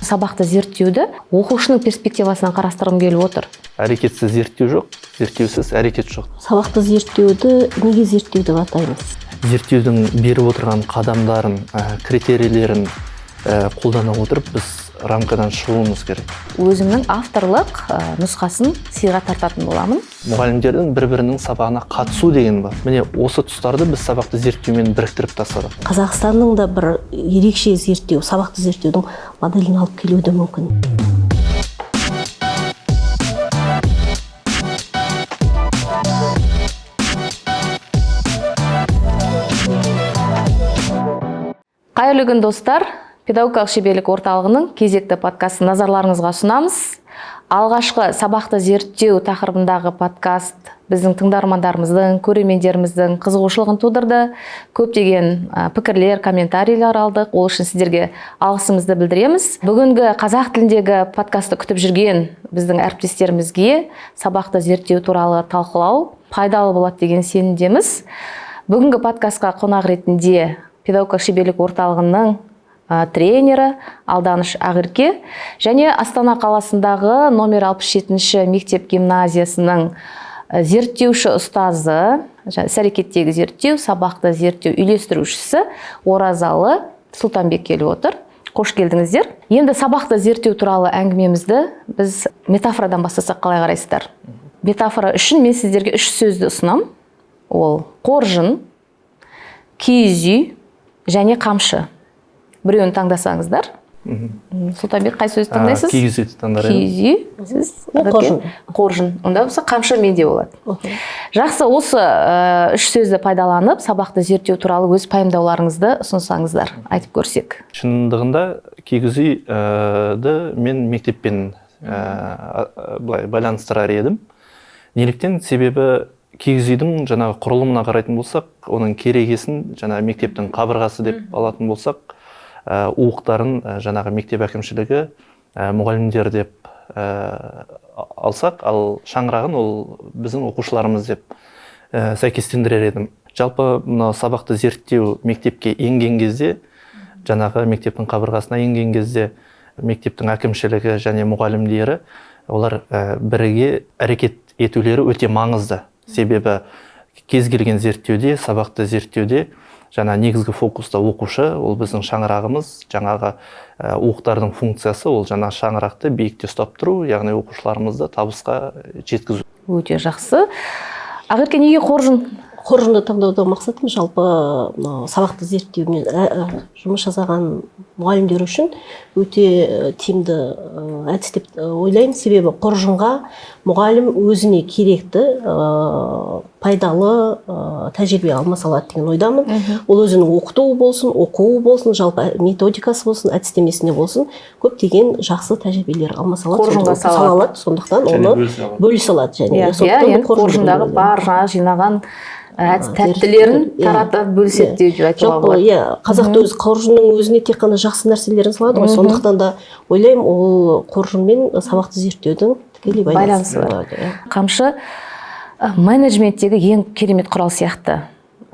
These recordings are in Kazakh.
Сабақты зерттеуді оқушының перспективасынан қарастырғым келіп отыр. Әрекетсіз зерттеу жоқ, зерттеусіз әрекет жоқ. Сабақты зерттеуді неге зерттеу деп атаймыз? Зерттеудің беріп отырған қадамдарын, критерийлерін қолдана отырып, біз рамкадан шығуымыз керек. Өзімнің авторлық нұсқасын сыйға тартатын боламын. Мұғалімдердің бір-бірінің сабағына қатысу деген бар. Міне, осы тұстарды біз сабақты зерттеумен біріктіріп тастадық. Қазақстанның да бір ерекше зерттеу, сабақты зерттеудің моделін алып келуі де мүмкін. Қайырлы күн, достар! Педагогикалық шеберлік орталығының кезекті подкастын назарларыңызға ұсынамыз. Алғашқы сабақты зерттеу тақырыбындағы подкаст біздің тыңдармандарымыздың, көрермендеріміздің қызығушылығын тудырды. Көптеген пікірлер, комментарийлер алдық. Ол үшін сіздерге алғысымызды білдіреміз. Бүгінгі қазақ тіліндегі подкастты күтіп жүрген біздің әріптестерімізге сабақты зерттеу туралы талқылау пайдалы болады деген сенімдеміз. Бүгінгі подкастқа қонақ ретінде педагогикалық шеберлік орталығының тренері Алданыш Ақерке және Астана қаласындағы номер 67 мектеп гимназиясының зерттеуші ұстазы, іс-әрекеттегі зерттеу, сабақты зерттеу үйлестірушісі Оразалы Сұлтанбек келіп отыр. Қош келдіңіздер. Енді сабақты зерттеу туралы әңгімемізді біз метафорадан бастасақ, қалай қарайсыздар? Метафора үшін мен сіздерге үш сөзді ұсынамын. Ол қоржын, киіз үй және қамшы. Біреуін таңдасаңыздар. Сұлтанбек, қай сөзді таңдайсыз? Киіз үйді таңдар едім. Киіз үй, сіз? Қоржын. Қоржын. Онда болса қамшы менде болады. Жақсы, осы үш сөзді пайдаланып, сабақты зерттеу туралы өз пайымдауларыңызды ұсынсаңыздар, айтып көрсек. Шындығында киіз үйді мен мектеппен былай байланыстырар едім. Неліктен? Себебі киіз үйдің жаңағы құрылымына қарайтын болсақ, оның керегесін жаңағы мектептің қабырғасы деп алатын болсақ, уықтарын жаңағы мектеп әкімшілігі, мұғалімдер деп алсақ, ал шаңырағын ол біздің оқушыларымыз деп сәйкестендірер едім. Жалпы мына сабақты зерттеу мектепке енген кезде, жаңағы мектептің қабырғасына енген кезде, мектептің әкімшілігі және мұғалімдері олар бірге әрекет етулері өте маңызды. Себебі кез келген зерттеуде, сабақты зерттеуде жаңа негізгі фокуста оқушы, ол біздің шаңырағымыз, жаңағы уықтардың функциясы ол жаңа шаңырақты биікте ұстап тұру, яғни оқушыларымызды табысқа жеткізу. Өте жақсы. Ақерке, неге қоржын? Қоржынды таңдауда мақсатым жалпы мынау сабақты зерттеумен жұмыс жасаған мұғалімдер үшін өте тиімді әдіс деп ойлаймын. Себебі қоржынға мұғалім өзіне керекті, пайдалы тәжірибе алмаса алады деген ойдамын. Ол өзінің оқытуы болсын, оқуы болсын, жалпы методикасы болсын, әдістемесіне болсын, көптеген жақсы тәжірибелер алмаса алады. Қоржынға Сондықтан сала алады. алады. Сондықтан Және оны бөлісе алады. бөлісе алады. Және сондықтан Енді қоржынды қоржындағы бөледі. бар жаңа жинаған әдіс тәттілерін таратып бөліседі деп айтуға Жалпы, болады. қазақты өз қоржынның өзіне тек қана жақсы нәрселерін салады ғой. Сондықтан да ойлаймын, ол қоржынмен сабақты зерттеудің тікелей Байланысы бар. болады, иә. Қамшы менеджменттегі ең керемет құрал сияқты.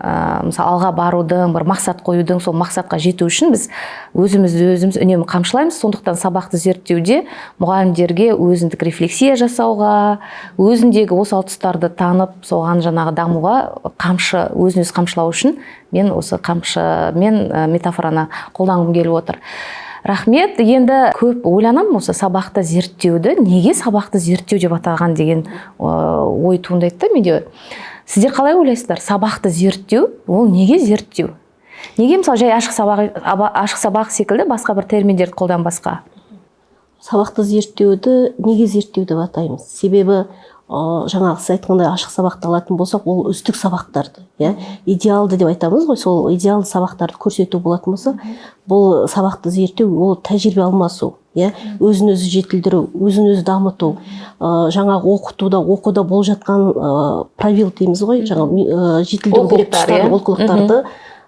Мысалы, алға барудың, бір мақсат қоюдың, сол мақсатқа жету үшін біз өзімізді өзіміз үнемі қамшылаймыз. Сондықтан сабақты зерттеуде мұғалімдерге өзіндік рефлексия жасауға, өзіндегі осал тұстарды танып, соған жаңағы дамуға қамшы, өзін өзі қамшылау үшін мен осы қамшымен метафораны қолданғым келіп отыр. Рахмет. Енді көп ойланамын осы сабақты зерттеуді, неге сабақты зерттеу деп атаған деген ой туындайды да менде. Сіздер қалай ойлайсыздар? Сабақты зерттеу, ол неге зерттеу? Неге мысалы жай ашық сабақ секілді басқа бір терминдерді қолданбасқа? Сабақты зерттеуді неге зерттеу деп атаймыз? Себебі жаңағы сіз айтқандай ашық сабақты алатын болсақ, ол үздік сабақтарды, идеалды деп айтамыз ғой, сол идеалды сабақтарды көрсету болатын болса, бұл сабақты зерттеу ол тәжірибе алмасу, өзін өзі жетілдіру, өзін өзі дамыту, жаңағы оқытуда, оқуда болып жатқан правил дейміз ғой, жаңа жетілдіру керек Олқылықтар, тұстарды, иә? олқылықтарды,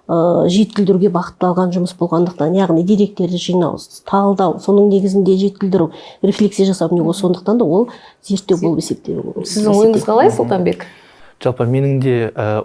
жетілдіруге бағытталған жұмыс болғандықтан, яғни деректерді жинау, талдау, соның негізінде жетілдіру, рефлексия жасау, міне ол сондықтан да ол зерттеу болып есептелуі. Сіздің ойыңыз қалай, Сұлтанбек? Жалпы менің де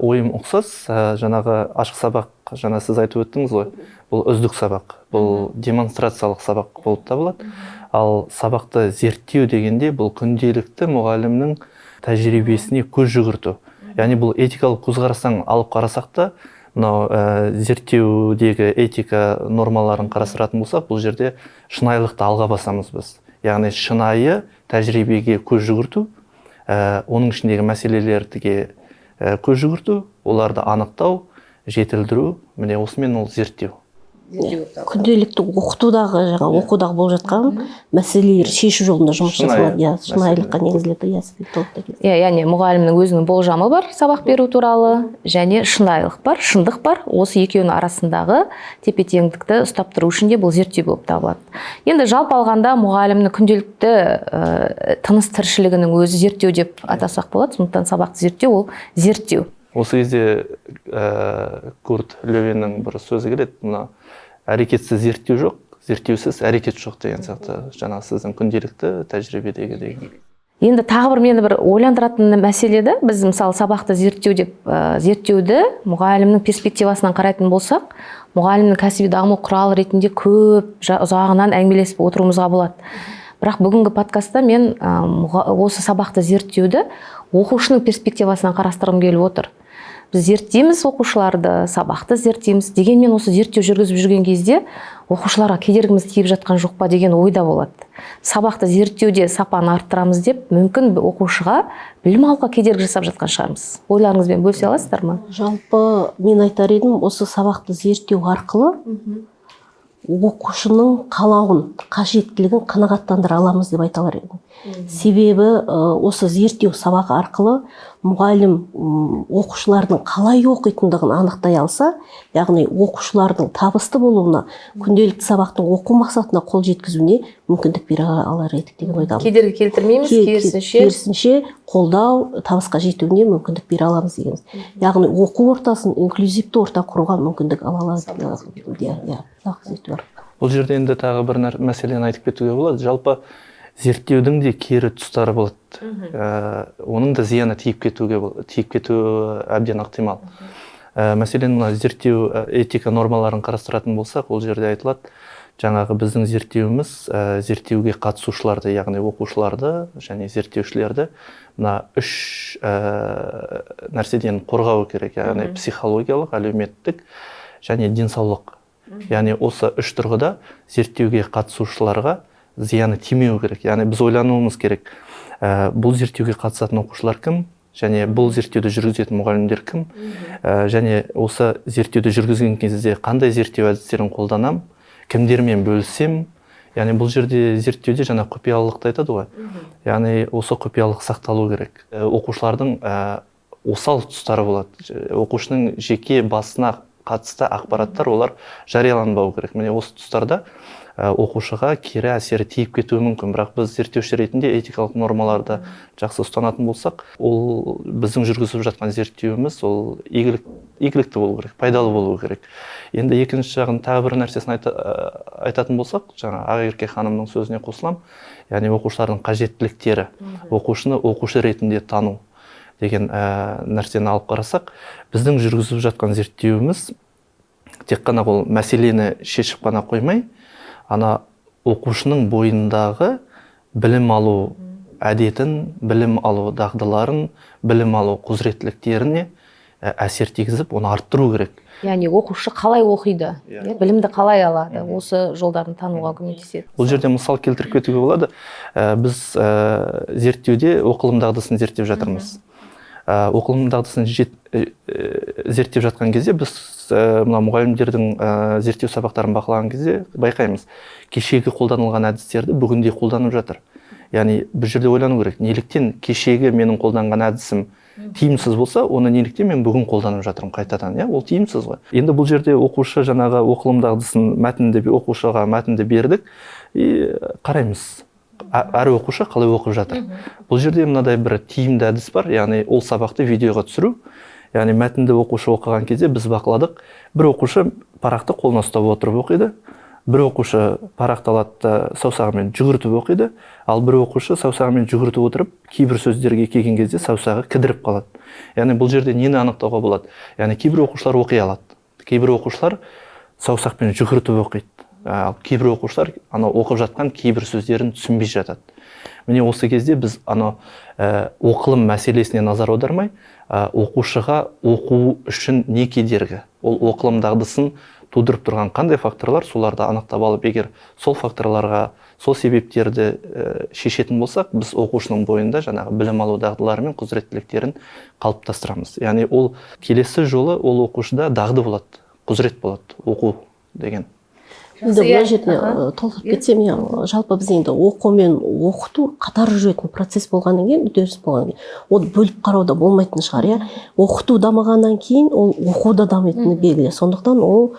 ойым ұқсас. Жаңағы ашық сабақ, жаңа сіз айтып өттіңіз ғой, бұл үздік сабақ, бұл демонстрациялық сабақ болып табылады. Ал сабақты зерттеу дегенде бұл күнделікті мұғалімнің тәжірибесіне көз жүгірту. Яғни бұл этикалық көзқарастан алып қарасақ та, мынау зерттеудегі этика нормаларын қарастыратын болсақ, бұл жерде шынайылықты алға басамыз біз. Яғни шынайы тәжірибеге көз жүгірту, оның ішіндегі мәселелерге көз жүгірту, оларды анықтау, жетілдіру, міне осымен ол зерттеу. Күнделікті оқытудағы, жаңа оқудағы болып жатқан мәселелер шешу жолында жұмыс жасалады. Иә, шынайылыққа негізделеді. Иә, толықтай. Иә, яғни мұғалімнің өзінің болжамы бар сабақ беру туралы, және шынайылық бар, шындық бар. Осы екеуінің арасындағы тепе-теңдікті ұстап тұру үшін де бұл зерттеу болып табылады. Енді жалпы алғанда мұғалімнің күнделікті тыныс тіршілігінің өзі зерттеу деп атасақ болады. Сондықтан сабақты зерттеу ол зерттеу. Осы кезде Курт Левиннің бір сөзі келеді, мына әрекетсіз зерттеу жоқ, зерттеусіз әрекет жоқ деген сияқты, жаңа сіздің күнделікті тәжірибедегі деген. Енді тағы бір мені бір ойландыратын мәселе де, біз мысалы сабақты зерттеу деп зерттеуді мұғалімнің перспективасынан қарайтын болсақ, мұғалімнің кәсіби даму құралы ретінде көп ұзағынан әңгімелесіп отыруымызға болады. Бірақ бүгінгі подкастта мен осы сабақты зерттеуді оқушының перспективасынан қарастырғым келіп отыр. Біз зерттейміз оқушыларды, сабақты зерттейміз. Дегенмен осы зерттеу жүргізіп жүрген кезде оқушыларға кедергіміз тиіп жатқан жоқ па деген ой да болады. Сабақты зерттеуде сапаны арттырамыз деп мүмкін оқушыға білім алуға кедергі жасап жатқан шығармыз. Ойларыңызбен бөлісе аласыздар ма? Жалпы мен айтар едім, осы сабақты зерттеу арқылы оқушының қалауын, қажеттілігін қанағаттандыра аламыз деп айта алар едім. Себебі осы зерттеу сабағы арқылы мұғалім оқушылардың қалай оқитындығын анықтай алса, яғни оқушылардың табысты болуына, күнделікті сабақтың оқу мақсатына қол жеткізуіне мүмкіндік бере алар едік деген ойдамын. Кедергі келтірмейміз, керісінше. Керісінше қолдау, табысқа жетуіне мүмкіндік бере аламыз дегеніміз. Яғни оқу ортасын инклюзивті орта құруға мүмкіндік ала алады. Иә, сабақ зерттеу арқылы. Бұл жерде енді тағы бір мәселені айтып кетуге болады. Жалпы зерттеудің де кері тұстары болады. Оның да зияны тиіп кетуі әбден ықтимал. Мәселен, мына зерттеу этика нормаларын қарастыратын болсақ, ол жерде айтылады, жаңағы біздің зерттеуіміз зерттеуге қатысушыларды, яғни оқушыларды және зерттеушілерді мына үш нәрседен қорғау керек, яғни психологиялық, әлеуметтік және денсаулық. Яғни осы үш тұрғыда зерттеуге қатысушыларға зияны тимеу керек. Яғни біз ойлануымыз керек. Бұл зерттеуге қатысатын оқушылар кім? Және бұл зерттеуді жүргізетін мұғалімдер кім? Және осы зерттеуді жүргізген кезде қандай зерттеу әдістерін қолданам? Кімдермен бөлісем? Яғни бұл жерде зерттеуде жаңа құпиялылықты айтады ғой. Яғни осы құпиялық сақталу керек. Оқушылардың осал тұстары болады. Оқушының жеке басына қатысты ақпараттар олар жарияланбау керек. Міне осы тұстарда оқушыға кері әсері тиіп кетуі мүмкін. Бірақ біз зерттеуші ретінде этикалық нормаларды жақсы ұстанатын болсақ, ол біздің жүргізіп жатқан зерттеуіміз ол игілікті болу керек, пайдалы болу керек. Енді екінші жағын тағы бір нәрсесін айтатын болсақ, жаңа Ақерке ханымның сөзіне қосыламын. Яғни оқушылардың қажеттіліктері, оқушыны оқушы ретінде тану деген нәрсені алып қарасақ, біздің жүргізіп жатқан зерттеуіміз тек қана ол мәселені шешіп қана қоймай, ана оқушының бойындағы білім алу әдетін, білім алу дағдыларын, білім алу құзыреттіліктеріне әсер тигізіп, оны арттыру керек. Яғни оқушы қалай оқиды, білімді қалай алады, осы жолдарын тануға көмектеседі. Бұл жерде мысал келтіріп кетуге болады. Біз зерттеуде оқылым дағдысын зерттеп жатырмыз. Оқылым дағдысын зерттеп жатқан кезде біз мына мұғалімдердің зерттеу сабақтарын бақылаған кезде байқаймыз, кешегі қолданылған әдістерді бүгінде қолданып жатыр. Яғни бұл жерде ойлану керек, неліктен кешегі менің қолданған әдісім тиімсіз болса, оны неліктен мен бүгін қолданып жатырмын қайтадан, иә, ол тиімсіз ғой. Енді бұл жерде оқушы жаңағы оқылым дағдысын мәтінді, оқушыға мәтінді бердік, и қараймыз, әр оқушы қалай оқып жатыр. Бұл жерде мынадай бір тиімді әдіс бар, яғни ол сабақты видеоға түсіру. Яғни мәтінді оқушы оқыған кезде біз бақыладық, бір оқушы парақты қолына ұстап отырып оқиды, Бір оқушы парақты алады да саусағымен жүгіртіп оқиды, ал бір оқушы саусағымен жүгіртіп отырып кейбір сөздерге келген кезде саусағы кідіріп қалады. Яғни бұл жерде нені анықтауға болады? Яғни кейбір оқушылар оқи алады, кейбір оқушылар саусақпен жүгіртіп оқиды, ал кейбір оқушылар анау оқып жатқан кейбір сөздерін түсінбей жатады. Міне осы кезде біз анау оқылым мәселесіне назар аудармай, оқушыға оқу үшін не кедергі, ол оқылым дағдысын тудырып тұрған қандай факторлар, соларды анықтап алып, егер сол факторларға, сол себептерді шешетін болсақ, біз оқушының бойында жаңағы білім алу дағдылары мен құзыреттіліктерін қалыптастырамыз. Яғни ол келесі жолы ол оқушыда дағды болады, құзырет болады оқу деген. Енді мына жерде толықтырып кетсем, иә, жалпы біз енді оқу мен оқыту қатар жүретін процесс болғаннан кейін, үдеріс болғаннан кейін, оны бөліп қарау да болмайтын шығар, иә. Оқыту дамығаннан кейін ол оқу да дамитыны белгілі. Сондықтан ол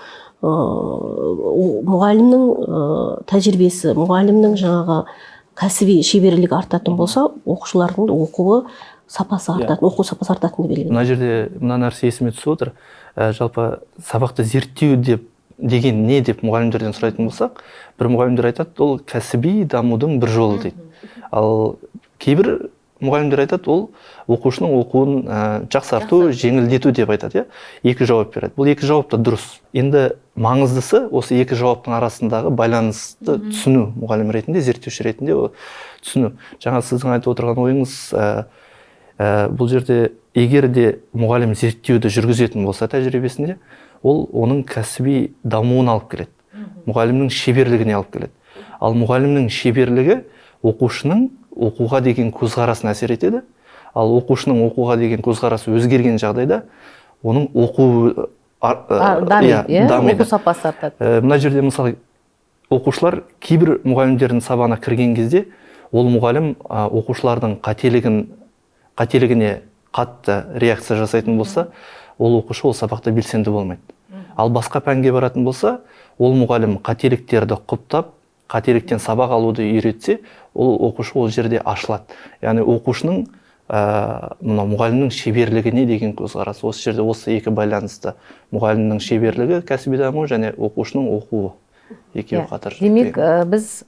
мұғалімнің тәжірибесі, мұғалімнің жаңағы кәсіби шеберлігі артатын болса, оқушылардың да оқуы сапасы артатын, оқу сапасы артатыны белгілі. Мына жерде мына нәрсе есіме түсіп отыр. Жалпы сабақты зерттеу деп деген не деп мұғалімдерден сұрайтын болсақ, бір мұғалімдер айтады, ол кәсіби дамудың бір жолы дейді. Ал кейбір мұғалімдер айтады, ол оқушының оқуын жақсарту, жеңілдету деп айтады, иә? Екі жауап береді. Бұл екі жауап та дұрыс. Енді маңыздысы осы екі жауаптың арасындағы байланысты түсіну, мұғалім ретінде, зерттеуші ретінде түсіну. Жаңа сіздің айтып отырған ойыңыз, бұл жерде егер де мұғалім зерттеуді жүргізетін болса тәжірибесінде, ол оның кәсіби дамуын алып келеді, мұғалімнің шеберлігіне алып келеді. Ал мұғалімнің шеберлігі оқушының оқуға деген көзқарасына әсер етеді. Ал оқушының оқуға деген көзқарасы өзгерген жағдайда оның оқу дамиды, иә? Дамиды. Оқу сапасы артады. Мына жерде мысалы оқушылар кейбір мұғалімдердің сабағына кірген кезде ол мұғалім оқушылардың қателігіне қатты реакция жасайтын болса, ол оқушы ол сабақта белсенді болмайды. Ал басқа пәнге баратын болса, ол мұғалім қателіктерді құптап, қателіктен сабақ алуды үйретсе, ол оқушы ол жерде ашылады. Яғни оқушының мынау мұғалімнің шеберлігіне деген көзқарасы осы жерде осы екі байланысты. Мұғалімнің шеберлігі, кәсіби даму және оқушының оқуы екеуі қатар жүреді. Демек, біз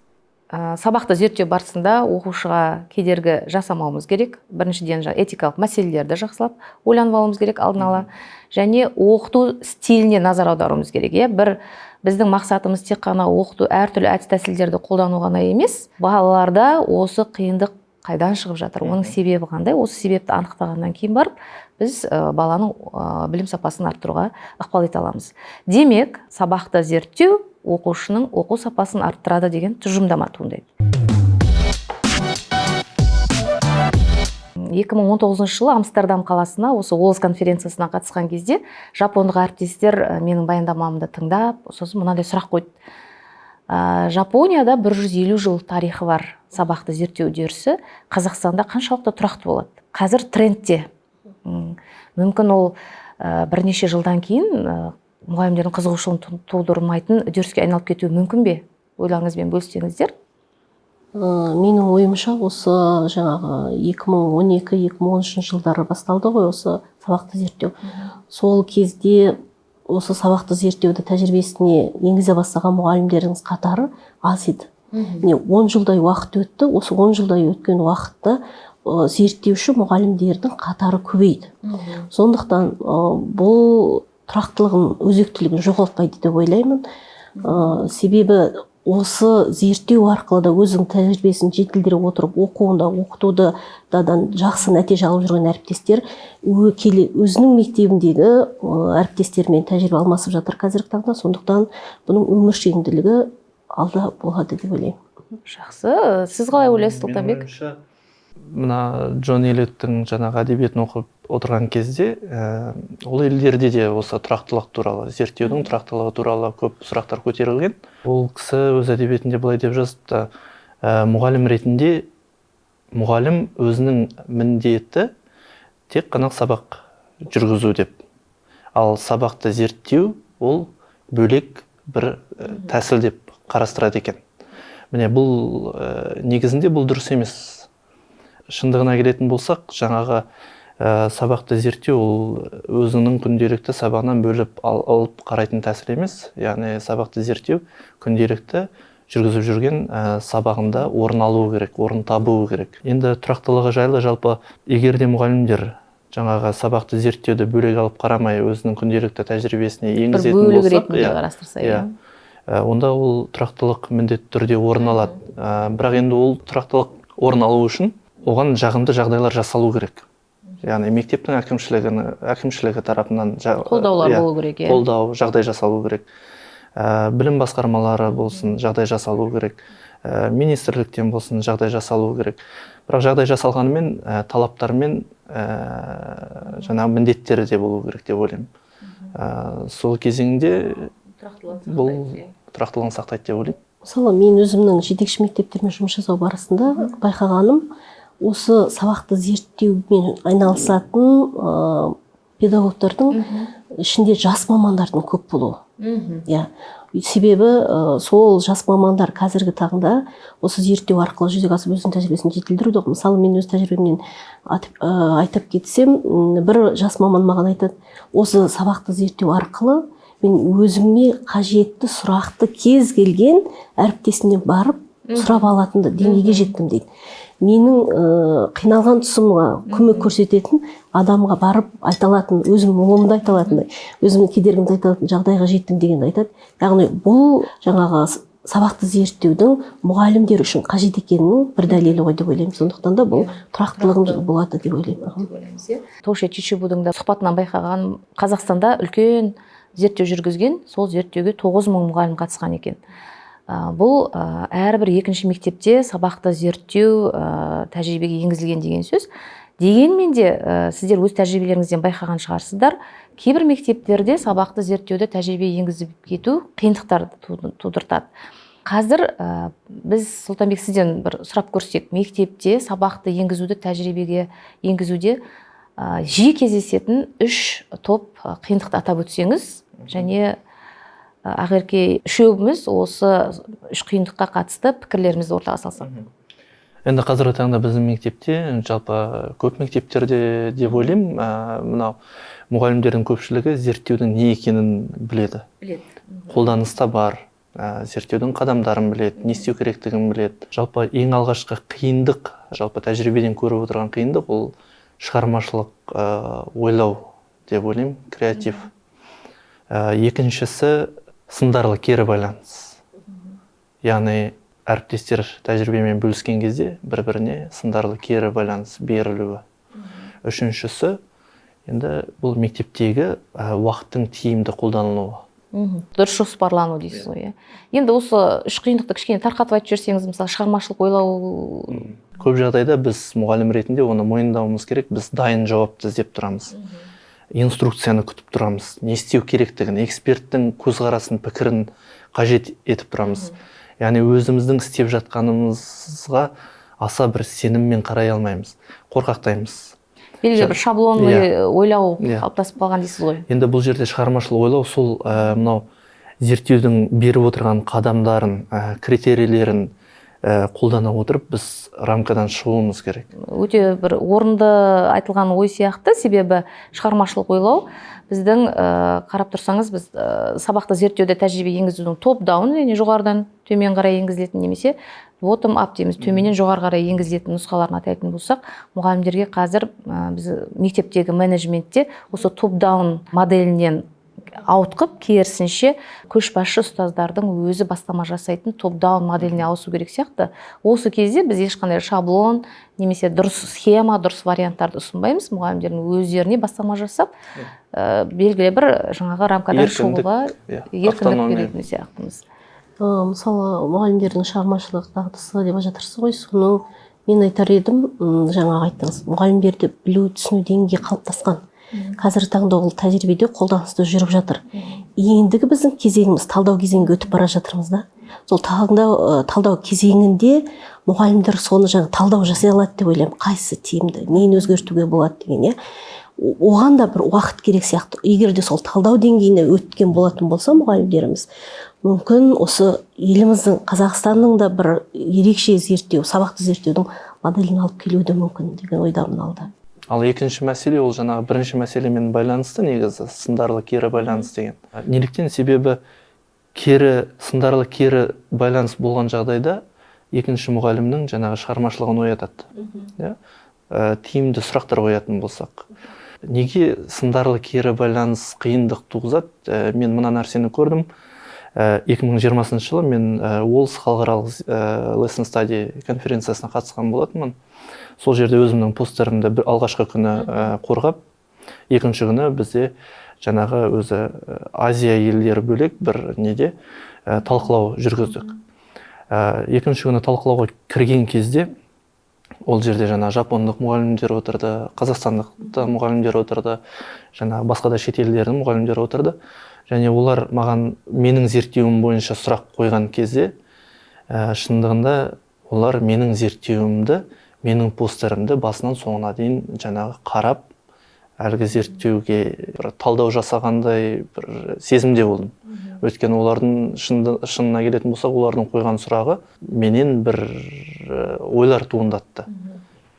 сабақты зерттеу барысында оқушыға кедергі жасамауымыз керек. Біріншіден, этикалық мәселелерді жақсылап ойланып алуымыз керек алдын ала. Және оқыту стиліне назар аударуымыз керек. Иә, бір біздің мақсатымыз тек қана оқыту, әртүрлі әдіс-тәсілдерді қолдану ғана емес, балаларда осы қиындық қайдан шығып жатыр, оның себебі қандай, осы себепті анықтағаннан кейін барып біз баланың білім сапасын арттыруға ықпал ете аламыз. Демек, сабақты зерттеу оқушының оқу сапасын арттырады деген тұжырымдама туындайды. 2019 жылы Амстердам қаласына осы Уоллс конференциясына қатысқан кезде жапондық әріптестер менің баяндамамды тыңдап, сосын мынандай сұрақ қойды. Жапонияда 150 жыл тарихы бар сабақты зерттеу үдерісі Қазақстанда қаншалықты тұрақты болады? Қазір трендте. Мүмкін ол бірнеше жылдан кейін мұғалімдердің қызығушылығын тудырмайтын үдеріске айналып кетуі мүмкін бе? Ойларыңызбен бөліссеңіздер. Менің ойымша, осы жаңағы 2012, 2013 жылдары басталды ғой осы сабақты зерттеу. Сол кезде осы сабақты зерттеуді тәжірибесіне енгізе бастаған мұғалімдердің қатары аз еді. Міне, 10 жылдай уақыт өтті. Осы 10 жылдай өткен уақытта зерттеуші мұғалімдердің қатары көбейді. Сондықтан бұл тұрақтылығын, өзектілігін жоғалтпайды деп ойлаймын. Себебі осы зерттеу арқылы да өзінің тәжірибесін жетілдіре отырып, оқуында, оқытуды дадан жақсы нәтиже алып жүрген әріптестер өзінің мектебіндегі әріптестерімен тәжірибе алмасып жатыр қазіргі таңда. Сондықтан бұның өміршеңділігі алда болады деп ойлаймын. Жақсы. Сіз қалай ойлайсыз, Менің Сұлтанбек? ойымша, мына Джон Эллиоттың жаңағы әдебиетін оқып отырған кезде, ол елдерде де осы тұрақтылық туралы, зерттеудің тұрақтылығы туралы көп сұрақтар көтерілген. Ол кісі өз әдебиетінде былай деп жазыпты: мұғалім ретінде мұғалім өзінің міндеті тек қана сабақ жүргізу деп. Ал сабақты зерттеу ол бөлек бір тәсіл деп қарастырады екен. Міне бұл негізінде бұл дұрыс емес. Шындығына келетін болсақ, жаңағы Сабақты зерттеу ол өзіңнің күнделікті сабағынан бөліп алып қарайтын тәсіл емес. Яғни сабақты зерттеу күнделікті жүргізіп жүрген сабағында орын алуы керек, орын табуы керек. Енді тұрақтылығы жайлы жалпы егер де мұғалімдер жаңағы сабақты зерттеуді бөлек алып қарамай өзінің күнделікті тәжірибесіне бір енгізетін бөлік болсақ, ретінде иә, қарастырса, иә. Иә. Онда ол тұрақтылық міндетті түрде орын алады. Бірақ енді ол тұрақтылық орын алу үшін оған жағымды жағдайлар жасалу керек. Яғни мектептің әкімшілігі тарапынан Қолдаулар иә, болу керек, иә. Қолдау, жағдай жасалу керек. Білім басқармалары болсын, жағдай жасалу керек. Министрліктен болсын, жағдай жасалу керек. Бірақ жағдай жасалғанымен талаптармен жаңағы міндеттері де болу керек деп ойлаймын. Сол кезеңде бұл тұрақтылығын сақтайды деп ойлаймын. Мысалы, мен өзімнің жетекші мектептермен жұмыс жасау барысында байқағаным, осы сабақты зерттеумен айналысатын педагогтардың ішінде жас мамандардың көп болуы. Иә, себебі сол жас мамандар қазіргі таңда осы зерттеу арқылы жүзеге асып, өзінің тәжірибесін жетілдіруде. Мысалы, мен өз тәжірибемнен айтып кетсем, бір жас маман маған айтады: «Осы сабақты зерттеу арқылы мен өзіме қажетті сұрақты кез келген әріптесімнен барып сұрап алатын деңгейге жеттім», – дейді. «Менің қиналған тұсыма көмек көрсететін адамға барып айта алатын, өзімнің мұңымды айта алатындай, өзімнің кедергімді айта алатын жағдайға жеттім» дегенді айтады. Яғни бұл жаңағы сабақты зерттеудің мұғалімдер үшін қажет екенінің бір дәлелі ғой деп ойлаймын. Сондықтан да бұл тұрақтылығын болады деп ойлаймын. Деп ойлаймыз, иә. Тоши Чичибудың да сұхбатынан байқаған, Қазақстанда үлкен зерттеу жүргізген, сол зерттеуге 9000 мұғалім қатысқан екен. Бұл әрбір екінші мектепте сабақты зерттеу тәжірибеге енгізілген деген сөз. Дегенмен де сіздер өз тәжірибелеріңізден байқаған шығарсыздар, кейбір мектептерде сабақты зерттеуді тәжірибеге енгізіп кету қиындықтар тудыртады. Қазір біз, Сұлтанбек, сізден бір сұрап көрсек, мектепте сабақты енгізуді тәжірибеге енгізуде жиі кездесетін үш топ қиындықты атап өтсеңіз және Ақерке үшеуміз осы үш қиындыққа қатысты пікірлерімізді ортаға салсақ. Енді қазіргі таңда біздің мектепте, жалпы көп мектептерде деп ойлаймын, мынау мұғалімдердің көпшілігі зерттеудің не екенін біледі. Біледі. Қолданыста бар, зерттеудің қадамдарын біледі, не істеу керектігін біледі. Жалпы ең алғашқы қиындық, жалпы тәжірибеден көріп отырған қиындық, ол шығармашылық ойлау деп ойлаймын, креатив. Екіншісі сындарлы кері байланыс. Яғни әріптестер тәжірибемен бөліскен кезде бір-біріне сындарлы кері байланыс берілуі. Үшіншісі енді бұл мектептегі уақыттың тиімді қолданылуы. Дұрыс жоспарлану дейсіз ғой, иә. Енді осы үш қиындықты кішкене тарқатып айтып жіберсеңіз, мысалы, шығармашылық ойлау. Көп жағдайда біз мұғалім ретінде оны мойындауымыз керек, біз дайын жауапты іздеп тұрамыз. Инструкцияны күтіп тұрамыз, не істеу керектігін, эксперттің көзқарасын, пікірін қажет етіп тұрамыз. Яғни өзіміздің істеп жатқанымызға аса бір сеніммен қарай алмаймыз, қорқақтаймыз. Белгілі бір шаблонный ойлау Иә. қалыптасып қалған дейсіз ғой. Енді бұл жерде шығармашылық ойлау сол мынау зерттеудің беріп отырған қадамдарын, критерийлерін қолдана отырып, біз рамкадан шығуымыз керек. Өте бір орынды айтылған ой сияқты, себебі шығармашылық ойлау біздің қарап тұрсаңыз, біз сабақты зерттеуде тәжірибе енгізудің top-down, яғни жоғарыдан төмен қарай енгізілетін, немесе bottom up дейміз, төменнен жоғары қарай енгізілетін нұсқаларын атайтын болсақ, мұғалімдерге қазір біз мектептегі менеджментте осы top-down моделінен ауытқып, керісінше көшбасшы ұстаздардың өзі бастама жасайтын top-down моделіне ауысу керек сияқты. Осы кезде біз ешқандай шаблон немесе дұрыс схема, дұрыс варианттарды ұсынбаймыз, мұғалімдердің өздеріне бастама жасап, белгілі бір жаңағы рамкадан Еркіндік, шығуға иә, еркіндік автономия. беретін сияқтымыз. Мысалы, мұғалімдердің шығармашылық дағдысы деп жатырсыз ғой, соны мен айтар едім, жаңағы айттыңыз, мұғалімдерді білу, түсіну деңгейі қалыптасқан. Қазіргі таңда ол тәжірибеде, қолданыста жүріп жатыр. Ендігі біздің кезеңіміз талдау кезеңге өтіп бара жатырмыз да. Сол талдау кезеңінде мұғалімдер соны жаңа талдау жасай алады деп ойлаймын, қайсысы тиімді, нені өзгертуге болады деген, иә. Оған да бір уақыт керек сияқты. Егер де сол талдау деңгейіне өткен болатын болса мұғалімдеріміз, мүмкін, осы еліміздің, Қазақстанның да бір ерекше зерттеу, сабақты зерттеудің моделін алып келуі де мүмкін деген ойдамын алда. Ал екінші мәселе, ол жаңағы бірінші мәселемен байланысты негізі, сындарлы кері байланыс деген. Неліктен? Себебі кері, сындарлы кері байланыс болған жағдайда екінші мұғалімнің жаңағы шығармашылығын оятады. Иә? Тиімді сұрақтар қоятын болсақ. Неге сындарлы кері байланыс қиындық туғызады? Мен мына нәрсені көрдім. 2020 жылы мен WALS халықаралық Lesson Study конференциясына қатысқан болатынмын. Сол жерде өзімнің постерімді бір алғашқы күні қорғап, екінші күні бізде жаңағы өзі Азия елдері бөлек бір неде талқылау жүргіздік. Екінші күні талқылауға кірген кезде ол жерде жаңа жапондық мұғалімдер отырды, қазақстандық та мұғалімдер отырды, жаңағы басқа да шет елдердің мұғалімдері отырды. Және олар маған менің зерттеуім бойынша сұрақ қойған кезде, шындығында олар менің зерттеуімді, менің постерімді басынан соңына дейін жаңағы қарап, әлгі зерттеуге бір талдау жасағандай бір сезімде болдым. Өйткені олардың шынына келетін болсақ, олардың қойған сұрағы менен бір ойлар туындатты.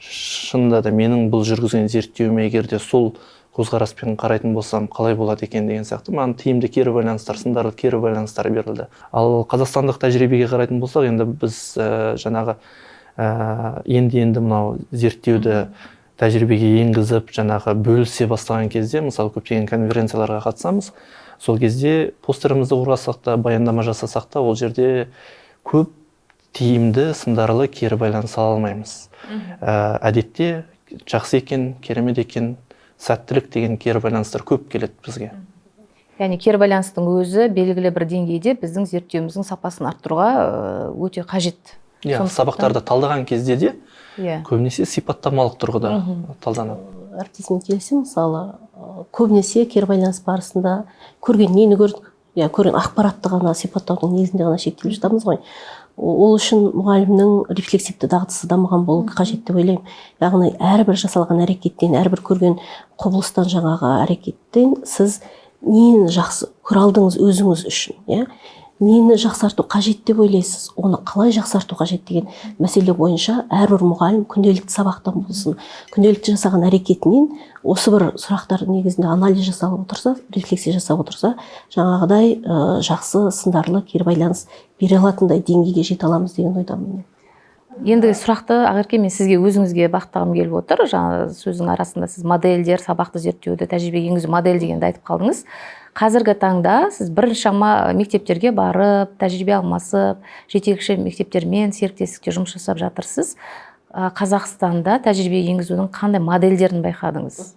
Шынында да менің бұл жүргізген зерттеуіме егер де сол көзқараспен қарайтын болсам, қалай болады екен деген сияқты маған тиімді кері байланыстар, сындарлы кері байланыстар берілді. Ал қазақстандық тәжірибеге қарайтын болсақ, енді біз жаңағы енді-енді мынау зерттеуді тәжірибеге енгізіп, жаңағы бөлісе бастаған кезде, мысалы, көптеген конференцияларға қатысамыз. Сол кезде постерімізді қорғасақ та, баяндама жасасақ та, ол жерде көп тиімді сындарлы кері байланыс ала алмаймыз. Әдетте жақсы екен, керемет екен, сәттілік деген кері байланыстар көп келеді бізге. Яғни кері байланыстың өзі белгілі бір деңгейде біздің зерттеуіміздің сапасын арттыруға өте қажет. Иә, сабақтарды талдаған кезде де көбінесе сипаттамалық тұрғыда талданады. Әріптесіммен келісемін, мысалы, көбінесе кері байланыс барысында көрген нені көрдік, иә, көрген ақпаратты ғана сипаттаудың негізінде ғана шектеліп жатамыз ғой. Ол үшін мұғалімнің рефлексивті дағдысы дамыған болу қажет деп ойлаймын. Яғни әрбір жасалған әрекеттен, әрбір көрген құбылыстан, жаңағы әрекеттен сіз нені жақсы көре алдыңыз өзіңіз үшін, иә, нені жақсарту қажет деп ойлайсыз, оны қалай жақсарту қажет деген мәселе бойынша әрбір мұғалім күнделікті сабақтан болсын, күнделікті жасаған әрекетінен осы бір сұрақтар негізінде анализ жасап отырса, рефлексия жасап отырса, жаңағыдай жақсы сындарлы кері байланыс бере алатындай деңгейге жете аламыз деген ойдамын мен. Енді сұрақты, Ақерке, мен сізге, өзіңізге бағыттағым келіп отыр. Жаңа сөздің арасында сіз модельдер, сабақты зерттеуді тәжірибеге енгізу модель дегенді айтып қалдыңыз. Қазіргі таңда сіз біршама мектептерге барып, тәжірибе алмасып, жетекші мектептермен серіктестікте жұмыс жасап жатырсыз. Қазақстанда тәжірибеге енгізудің қандай модельдерін байқадыңыз?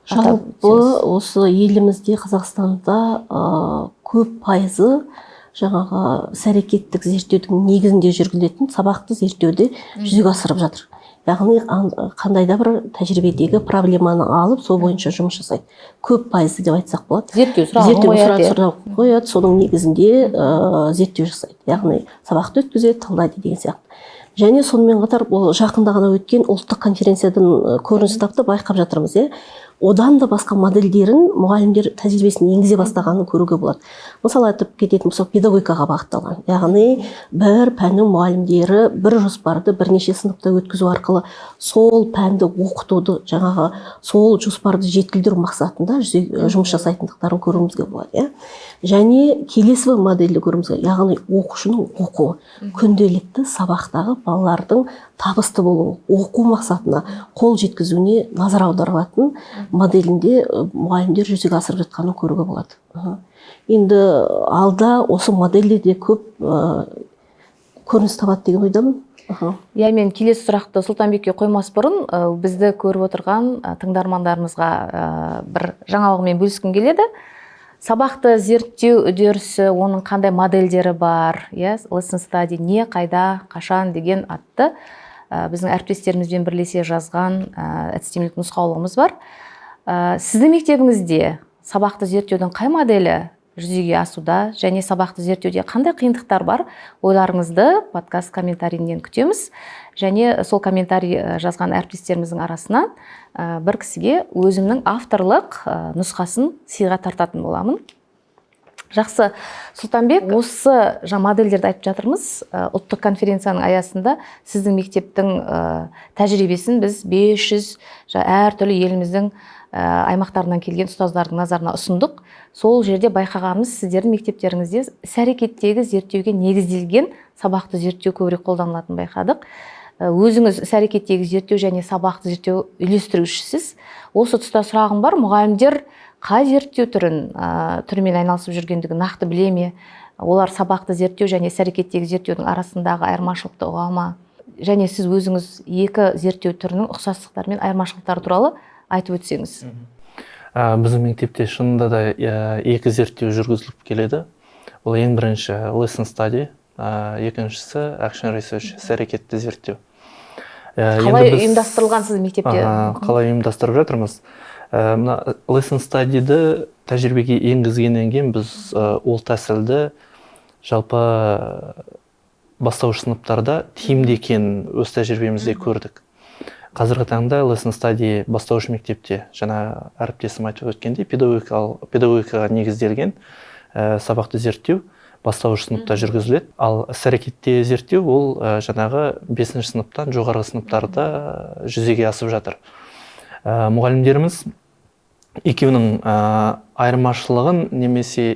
Атап Жалпы өтсеңіз. осы елімізде, Қазақстанда көп пайызы жаңағы іс әрекеттік зерттеудің негізінде жүргізілетін сабақты зерттеуді жүзеге асырып жатыр. Яғни қандай да бір тәжірибедегі проблеманы алып, сол бойынша жұмыс жасайды. Көп пайызы деп айтсақ болады. Зерттеу сұрағын Зерттеу қояды, иә. сұрақ қояды, соның негізінде зерттеу жасайды. Яғни сабақты өткізеді, талдайды деген сияқты. Және сонымен қатар бұл жақында ғана өткен ұлттық конференциядан көрініс тапты, байқап жатырмыз, иә. Одан да басқа модельдерін мұғалімдер тәжірибесін енгізе бастағанын көруге болады. Мысалы, айтып кететін болсақ, педагогикаға бағытталған. Яғни бір пәннің мұғалімдері бір жоспарды бірнеше сыныпта өткізу арқылы сол пәнді оқытуды, жаңағы сол жоспарды жетілдіру мақсатында жұмыс жасайтындықтарын көруімізге болады, иә. Және келесі бір модельді көруімізге, яғни оқушының оқуы, күнделікті сабақтағы балалардың табысты болуы, оқу мақсатына қол жеткізуіне назар аударылатын моделінде мұғалімдер жүзеге асырып жатқанын көруге болады. Енді алда осы модельде де көп көрініс табады деген ойдамын. Иә, мен келесі сұрақты Сұлтанбекке қоймас бұрын, бізді көріп отырған тыңдармандарымызға бір жаңалығымен бөліскім келеді. Сабақты зерттеу үдерісі, оның қандай модельдері бар, иә, lesson study не, қайда, қашан деген атты біздің әріптестерімізбен бірлесе жазған әдістемелік нұсқаулығымыз бар. Сіздің мектебіңізде сабақты зерттеудің қай моделі жүзеге асуда және сабақты зерттеуде қандай қиындықтар бар? Ойларыңызды подкаст комментарийінен күтеміз. Және сол комментарий жазған әріптестеріміздің арасынан бір кісіге өзімнің авторлық нұсқасын сыйға тартатын боламын. Жақсы, Сұлтанбек, осы жаңа модельдерді айтып жатырмыз. Ұлттық конференцияның аясында сіздің мектептің тәжірибесін біз 500 әртүрлі еліміздің аймақтарынан келген ұстаздардың назарына ұсындық. Сол жерде байқағанымыз, сіздердің мектептеріңізде іс әрекеттегі зерттеуге негізделген сабақты зерттеу көбірек қолданылатынын байқадық. Өзіңіз іс әрекеттегі зерттеу және сабақты зерттеу үйлестірушісіз. Осы тұста сұрағым бар: мұғалімдер қай зерттеу түрімен айналысып жүргендігін нақты біле ме? Олар сабақты зерттеу және іс әрекеттегі зерттеудің арасындағы айырмашылықты ұға ма? Және сіз өзіңіз екі зерттеу түрінің ұқсастықтары мен айырмашылықтары туралы айтып өтсеңіз. Біздің мектепте шынында да екі зерттеу жүргізіліп келеді. Ол ең бірінші lesson study, екіншісі action research, іс әрекетті зерттеу. Қалай ұйымдастырылған сіздің мектепте? Қалай ұйымдастырып жатырмыз? Мына lesson study-ді тәжірибеге енгізгеннен кейін біз ол тәсілді жалпы бастауыш сыныптарда тиімді екенін өз тәжірибемізде көрдік. Қазіргі таңда lesson study бастауыш мектепте, жаңа әріптесім айтып өткендей, педагогикаға негізделген сабақты зерттеу бастауыш сыныпта жүргізіледі. Ал іс әрекетте зерттеу ол жаңағы бесінші сыныптан жоғарғы сыныптарда жүзеге асып жатыр. Мұғалімдеріміз екеуінің айырмашылығын немесе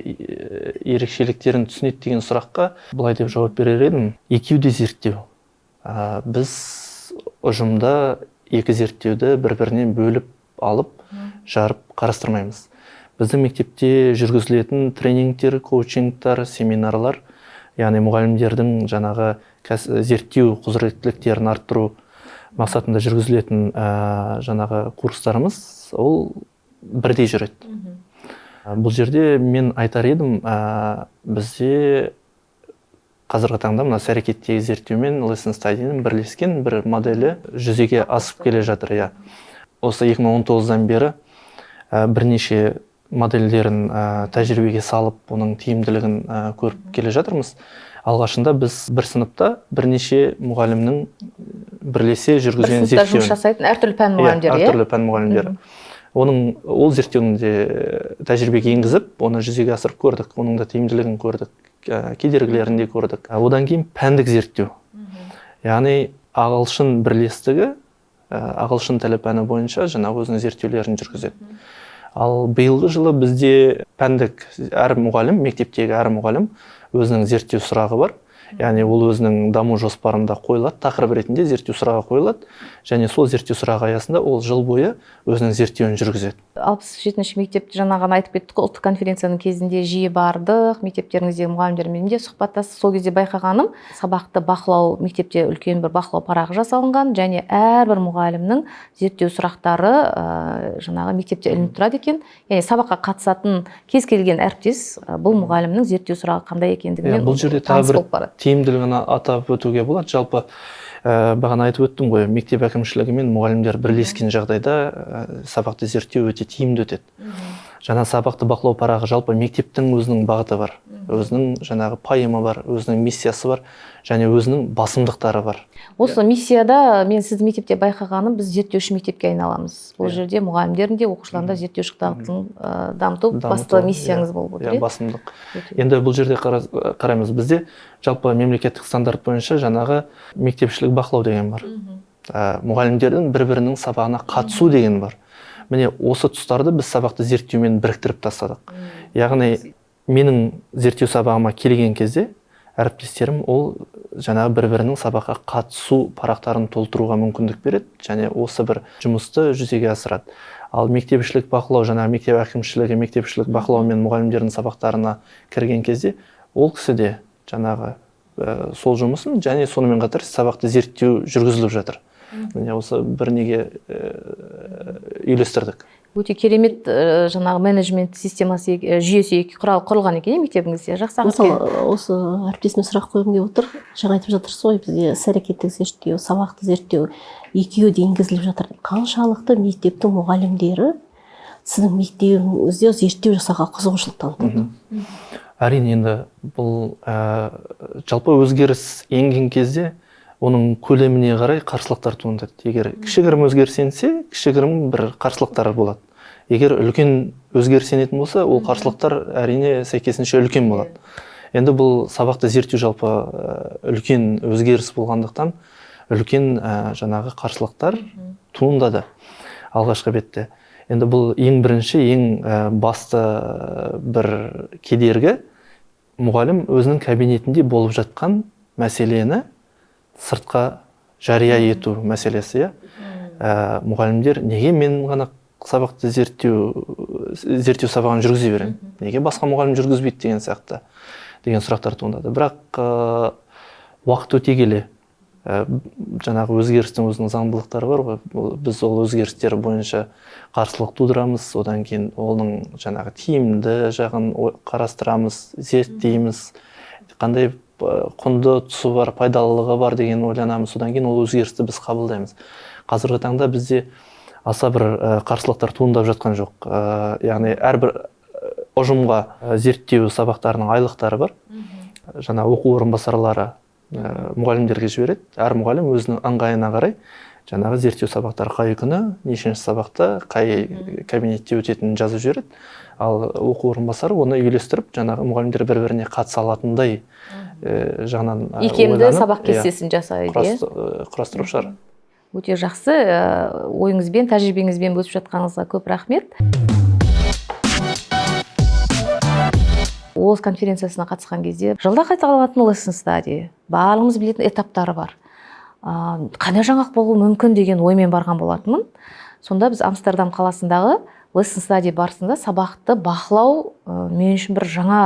ерекшеліктерін түсінеді деген сұраққа былай деп жауап берер едім: екеуі де зерттеу. Біз ұжымда екі зерттеуді бір бірінен бөліп алып, жарып қарастырмаймыз. Біздің мектепте жүргізілетін тренингтер, коучингтар, семинарлар, яғни мұғалімдердің жаңағы зерттеу құзыреттіліктерін арттыру мақсатында жүргізілетін жаңағы курстарымыз, ол бірдей жүреді. Бұл жерде мен айтар едім, бізде қазіргі таңда мына іс әрекеттегі зерттеу мен lesson study-ның бірлескен бір моделі жүзеге асып келе жатыр, иә. Осы 2019-дан бері бірнеше модельдерін тәжірибеге салып, оның тиімділігін көріп келе жатырмыз. Алғашында біз бір сыныпта бірнеше мұғалімнің бірлесе Бір жүргізген сыныпта жұмыс зерттеуін жасайтын әртүрлі пән Иә, мұғалімдері, иә? Әртүрлі пән мұғалімдері. Оның ол зерттеуін де тәжірибеге енгізіп, оны жүзеге асырып көрдік, оның да тиімділігін көрдік, кедергілерін де көрдік. Одан кейін пәндік зерттеу, яғни ағылшын бірлестігі ағылшын тілі пәні бойынша жаңағы өзінің зерттеулерін жүргізеді. Ал биылғы жылы бізде пәндік әр мұғалім, мектептегі әр мұғалім өзінің зерттеу сұрағы бар, яғни ол өзінің даму жоспарында қойылады, тақырып ретінде зерттеу сұрағы қойылады және сол зерттеу сұрағы аясында ол жыл бойы өзінің зерттеуін жүргізеді. 67-ші мектепті жаңа ғана айтып кеттік қой, ұлттық конференцияның кезінде жиі бардық, мектептеріңіздегі мұғалімдермен де сұхбаттастық. Сол кезде байқағаным, сабақты бақылау, мектепте үлкен бір бақылау парағы жасалынған және әрбір мұғалімнің зерттеу сұрақтары жаңағы мектепте ілініп тұрады екен. Яғни сабаққа қатысатын кез келген әріптес бұл мұғалімнің зерттеу сұрағы қандай екендігімен Иә, бұл жерде тағы таныс бір болып барады. тиімділігін атап өтуге болады. Жалпы бағана айтып өттім ғой, мектеп әкімшілігі мен мұғалімдер бірлескен жағдайда сабақты зерттеу өте тиімді өтеді. Жаңа сабақты бақылау парағы, жалпы мектептің өзінің бағыты бар, өзінің жаңағы пайымы бар, өзінің миссиясы бар және өзінің басымдықтары бар. Осы миссияда мен сіздің мектепте байқағаным, біз зерттеуші мектепке айналамыз. Бұл жерде мұғалімдердің де, оқушылардың да зерттеуші дағдысын дамыту Дамыту, басты миссияңыз иә. болып отыр, Иә, иә? басымдық. Енді бұл жерде қараймыз, бізде жалпы мемлекеттік стандарт бойынша жаңағы мектепішілік бақылау деген бар, мұғалімдердің бір бірінің сабағына қатысу деген бар. Міне, осы тұстарды біз сабақты зерттеумен біріктіріп тастадық. Яғни менің зерттеу сабағыма келген кезде әріптестерім ол жаңағы бір бірінің сабаққа қатысу парақтарын толтыруға мүмкіндік береді және осы бір жұмысты жүзеге асырады. Ал мектепішілік бақылау, жаңағы мектеп әкімшілігі мектепішілік бақылау мен мұғалімдердің сабақтарына кірген кезде ол кісі де жаңағы сол жұмысын және сонымен қатар сабақты зерттеу жүргізіліп жатыр. Міне, осы бір неге үйлестірдік. Өте керемет жаңағы менеджмент системасы, жүйесі екі құрал құрылған екен, иә, мектебіңізде. Жақсы. Мысалы, осы әріптесіме сұрақ қойғым келіп отыр. Жаңа айтып жатырсыз ғой, бізде іс әрекеттік зерттеу, сабақты зерттеу екеуі де енгізіліп жатыр. Қаншалықты мектептің мұғалімдері сіздің мектебіңізде зерттеу жасауға қызығушылық танытады? Әрине, енді бұл жалпы өзгеріс енген кезде оның көлеміне қарай қарсылықтар туындайды. Егер кішігірім өзгеріс енсе, кішігірім бір қарсылықтар болады. Егер үлкен өзгеріс енетін болса, ол қарсылықтар әрине сәйкесінше үлкен болады. Енді бұл сабақты зерттеу жалпы үлкен өзгеріс болғандықтан үлкен жаңағы қарсылықтар туындады алғашқы бетте. Енді бұл ең бірінші, ең басты бір кедергі, мұғалім өзінің кабинетінде болып жатқан мәселені сыртқа жария ету мәселесі. Мұғалімдер неге мен ғана сабақты зерттеу сабағын жүргізе беремін, неге басқа мұғалім жүргізбейді деген сияқты деген сұрақтар туындады. Бірақ уақыт өте келе жаңағы өзгерістің өзінің заңдылықтары бар ғой, біз ол өзгерістер бойынша қарсылық тудырамыз, одан кейін оның жаңағы тиімді жағын қарастырамыз, зерттейміз, қандай құнды тұсы бар, пайдалылығы бар деген ойланамыз, содан кейін ол өзгерісті біз қабылдаймыз. Қазіргі таңда бізде аса бір қарсылықтар туындап жатқан жоқ. Яғни әрбір ұжымға зерттеу сабақтарының айлықтары бар. Жаңа оқу орынбасарлары мұғалімдерге жібереді. Әр мұғалім өзінің ыңғайына қарай жаңағы зерттеу сабақтары қай күні, нешінші сабақта, қай кабинетте өтетінін жазып жібереді. Ал оқу орынбасары оны үйлестіріп, жаңағы мұғалімдер бір-біріне қатыса алатындай жағынан икемді сабақ кестесін жасайды, құрастырып шығар. Өте жақсы, ойыңызбен, тәжірибеңізбен бөлісіп жатқаныңызға көп рахмет. ООС конференциясына қатысқан кезде жылда қайталанатын lesson study, барлығымыз білетін этаптары бар. Қандай жаңалық болуы мүмкін деген оймен барған болатынмын. Сонда біз Амстердам қаласындағы lesson study барысында сабақты бақылау мен үшін бір жаңа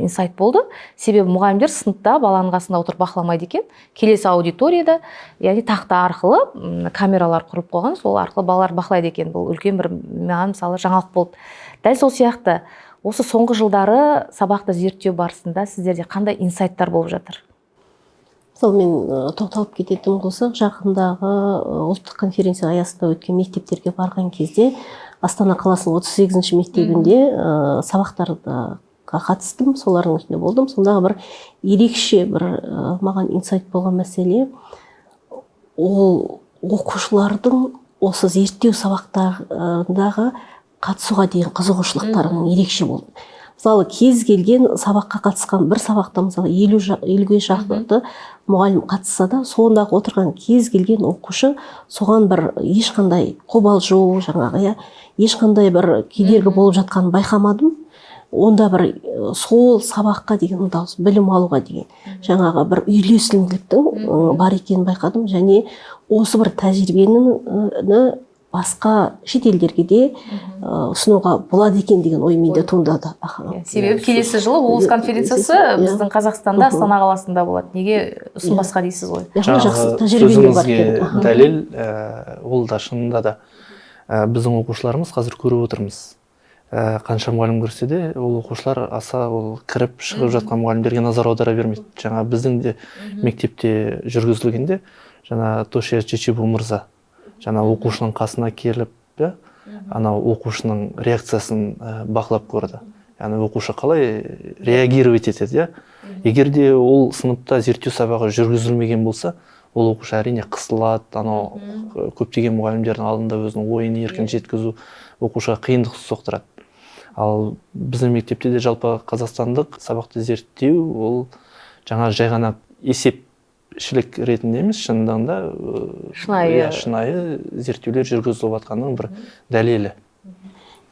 инсайт болды. Себебі мұғалімдер сыныпта баланың қасында отырып бақыламайды екен. Келесі аудиторияда, яғни тақта арқылы камералар құрылып қойған, сол арқылы балалар бақылайды екен. Бұл үлкен бір маған мысалы жаңалық болды. Дәл сол сияқты осы соңғы жылдары сабақты зерттеу барысында сіздерде қандай инсайттар болып жатыр? Мысалы, мен тоқталып кететін болсақ, жақындағы ұлттық конференция аясында өткен мектептерге барған кезде Астана қаласының 38-ші мектебінде сабақтарға қатыстым, солардың ішінде болдым. Сондағы бір ерекше бір маған инсайт болған мәселе, ол оқушылардың осы зерттеу сабақтарындағы қатысуға деген қызығушылықтарының ерекше болды. Мысалы, кез келген сабаққа қатысқан бір сабақта, мысалы, 50-ге жақынды мұғалім қатысса да, сондағы отырған кез келген оқушы соған бір ешқандай қобалжу, жаңағы, ешқандай бір кедергі болып жатқанын байқамадым. Онда бір сол сабаққа деген ынтасы, білім алуға деген жаңағы бір үйлесімділіктің бар екенін байқадым. Және осы бір тәжірибені басқа шетелдерге де ұсынуға болады екен деген ой менде туындады. Себебі келесі жылы ООС конференциясы біздің Қазақстанда, Астана қаласында болады. Неге ұсынбасқа дейсіз ғой? Жақсы тәжірибе бар екен. Дәлел, ол да шынында да біздің оқушыларымыз қазір көріп отырмыз. Қанша мұғалім көрсе де, ол оқушылар аса ол кіріп шығып жатқан мұғалімдерге назар аудара бермейді. Жаңа біздің де мектепте жүргізілгенде, жаңа Тошия Чечебу мырза жаңа оқушының қасына келіп, анау оқушының реакциясын бақылап көрді. Яғни оқушы қалай реагировать етеді, Егер де ол сыныпта зерттеу сабағы жүргізілмеген болса, ол оқушы әрине қысылады, анау көптеген мұғалімдердің алдында өзінің ойын еркін жеткізу оқушыға қиындық соқтырады. Ал біздің мектепте де жалпы қазақстандық сабақты зерттеу ол жаңа жай ғана есепшілік ретінде емес, шынында шынайы зерттеулер жүргізіліп жатқанның бір дәлелі.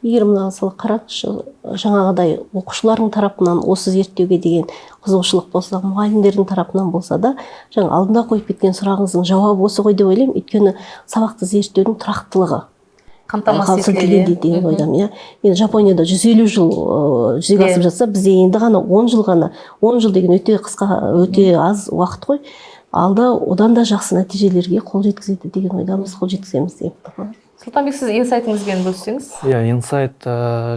Егер мына мысалы қараңызшы, жаңағыдай оқушылардың тарапынан осы зерттеуге деген қызығушылық болса, мұғалімдердің тарапынан болса да, жаңа алдында қойып кеткен сұрағыңыздың жауабы осы ғой деп ойлаймын. Өйткені сабақты зерттеудің тұрақтылығы қамтамасыз етіледі деген ойдамын. Енді Жапонияда 150 жыл жүзеге асып жатса, бізде енді ғана 10 жыл ғана, 10 жыл деген өте қысқа, өте аз уақыт қой. Алда одан да жақсы нәтижелерге қол жеткізеді деген ойдамыз, қол жеткіземіз деп. Сұлтанбек, сіз инсайтыңызбен бөліссеңіз. Иә, инсайт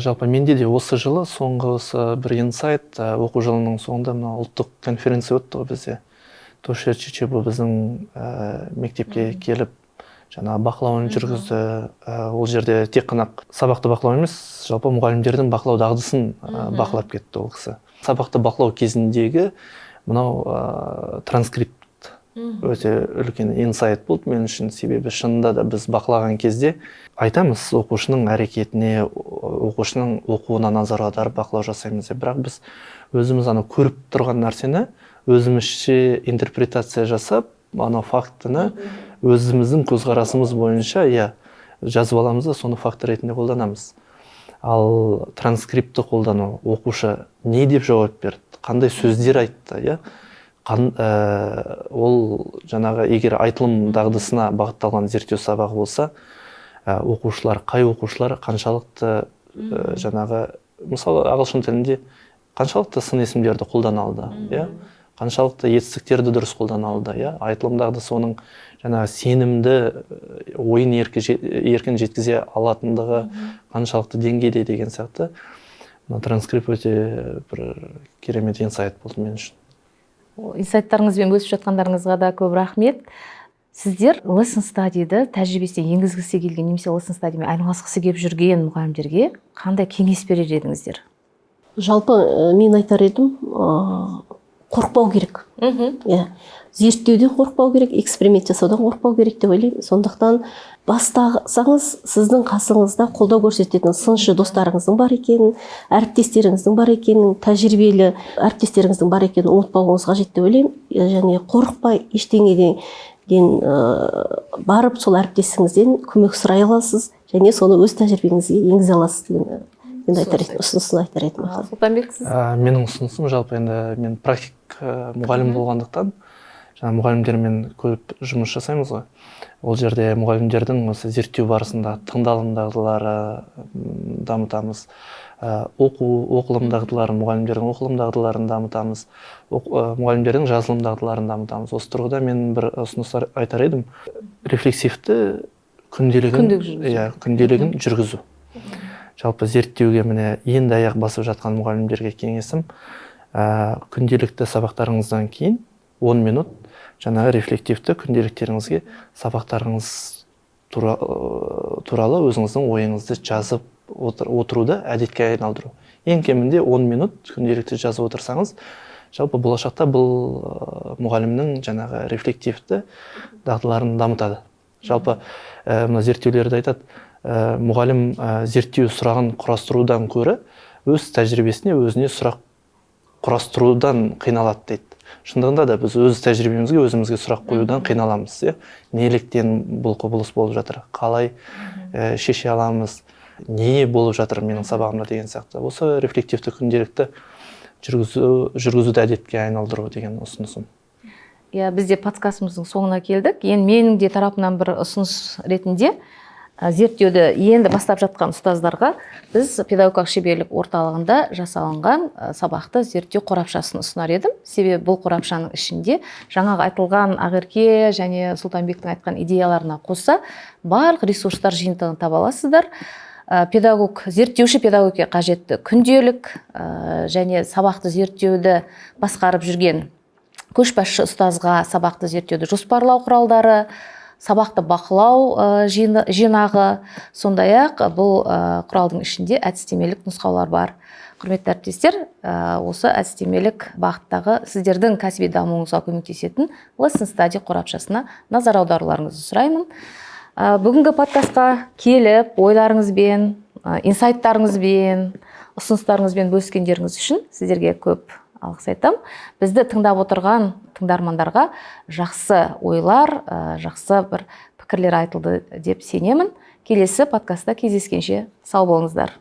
жалпы менде де осы жылы соңғы осы бір инсайт, оқу жылының соңында мына ұлттық конференция өтті ғой бізде. Тошия Чечебу біздің мектепке келіп жаңа бақылауын жүргізді. Ол жерде тек қана сабақты бақылау емес, жалпы мұғалімдердің бақылау дағдысын бақылап кетті ол кісі. Сабақты бақылау кезіндегі мынау транскрипт Өте үлкен инсайт болды мен үшін, себебі шынында да біз бақылаған кезде айтамыз, оқушының әрекетіне, оқушының оқуына назар аударып бақылау жасаймыз деп. Бірақ біз өзіміз ана көріп тұрған нәрсені өзімізше интерпретация жасап, ана фактіні өзіміздің көзқарасымыз бойынша, иә, жазып аламыз да, соны факт ретінде қолданамыз. Ал транскриптті қолдану, оқушы не деп жауап берді, қандай сөздер айтты, иә, ол жаңағы егер айтылым дағдысына бағытталған зерттеу сабағы болса, оқушылар, қай оқушылар қаншалықты жаңағы, мысалы, ағылшын тілінде қаншалықты сын есімдерді қолдана алды, иә, қаншалықты етістіктерді дұрыс қолдана алды, иә, айтылым дағдысы, оның жаңағы сенімді ойын еркін жеткізе алатындығы қаншалықты деңгейде деген сияқты. Мына транскрипт өте бір керемет инсайт болды мен үшін. Инсайттарыңызбен бөлісіп жатқандарыңызға да көп рахмет. Сіздер lesson study-ді тәжірибесіне енгізгісі келген немесе lesson study-мен айналысқысы келіп жүрген мұғалімдерге қандай кеңес берер едіңіздер? Жалпы мен айтар едім, қорықпау керек. Иә, зерттеуден қорықпау керек, эксперимент жасаудан қорықпау керек деп ойлаймын. Сондықтан бастасаңыз, сіздің қасыңызда қолдау көрсететін сыншы достарыңыздың бар екенін, әріптестеріңіздің бар екенін, тәжірибелі әріптестеріңіздің бар екенін ұмытпауыңыз қажет деп ойлаймын. Және қорықпай ештеңеден барып, сол әріптесіңізден көмек сұрай аласыз және соны өз тәжірибеңізге енгізе аласыз деген енді айтар едім, ұсынысын айтар едім. Сұлтанбек, сіз? Менің ұсынысым, жалпы енді мен практик мұғалім болғандықтан, жаңа мұғалімдермен көп жұмыс жасаймыз ғой. Ол жерде мұғалімдердің осы зерттеу барысында тыңдалым дағдылары дамытамыз, оқу, оқылым дағдыларын, мұғалімдердің оқылым дағдыларын дамытамыз, мұғалімдердің жазылым дағдыларын дамытамыз. Осы тұрғыда мен бір ұсыныс айтар едім: рефлексивті күнделігін, Күнделік жүргізу. Иә, күнделігін жүргізу. Жалпы зерттеуге міне енді аяқ басып жатқан мұғалімдерге кеңесім: күнделікті сабақтарыңыздан кейін 10 минут жаңағы рефлективті күнделіктеріңізге сабақтарыңыз туралы өзіңіздің ойыңызды жазып отыруды әдетке айналдыру. Ең кемінде 10 минут күнделікті жазып отырсаңыз, жалпы болашақта бұл мұғалімнің жаңағы рефлективті дағдыларын дамытады. Жалпы мына зерттеулерде айтады, мұғалім зерттеу сұрағын құрастырудан көрі өз тәжірибесіне өзіне сұрақ құрастырудан қиналады дейді. Шындығында да біз өз тәжірибемізге өзімізге сұрақ қоюдан қиналамыз, иә, неліктен бұл құбылыс болып жатыр, қалай шеше аламыз, не болып жатыр менің сабағымда деген сияқты. Осы рефлективті күнделікті жүргізуді әдетке айналдыру деген ұсынысым. Иә, біз де подкастымыздың соңына келдік. Енді менің де тарапымнан бір ұсыныс ретінде, зерттеуді енді бастап жатқан ұстаздарға біз педагогикалық шеберлік орталығында жасалынған сабақты зерттеу қорапшасын ұсынар едім. Себебі бұл қорапшаның ішінде жаңағы айтылған Ақерке және Сұлтанбектің айтқан идеяларына қоса барлық ресурстар жиынтығын таба аласыздар. Педагог, зерттеуші педагогке қажетті күнделік және сабақты зерттеуді басқарып жүрген көшбасшы ұстазға сабақты зерттеуді жоспарлау құралдары, сабақты бақылау жинағы, сондай ақ бұл құралдың ішінде әдістемелік нұсқаулар бар. Құрметті әріптестер, осы әдістемелік бағыттағы сіздердің кәсіби дамуыңызға көмектесетін Lesson Study қорапшасына назар аударуларыңызды сұраймын. Бүгінгі подкастқа келіп, ойларыңызбен, инсайттарыңызбен, ұсыныстарыңызбен бөліскендеріңіз үшін сіздерге көп алғыс айтамын. Бізді тыңдап отырған тыңдармандарға жақсы ойлар, жақсы бір пікірлер айтылды деп сенемін. Келесі подкастта кездескенше сау болыңыздар.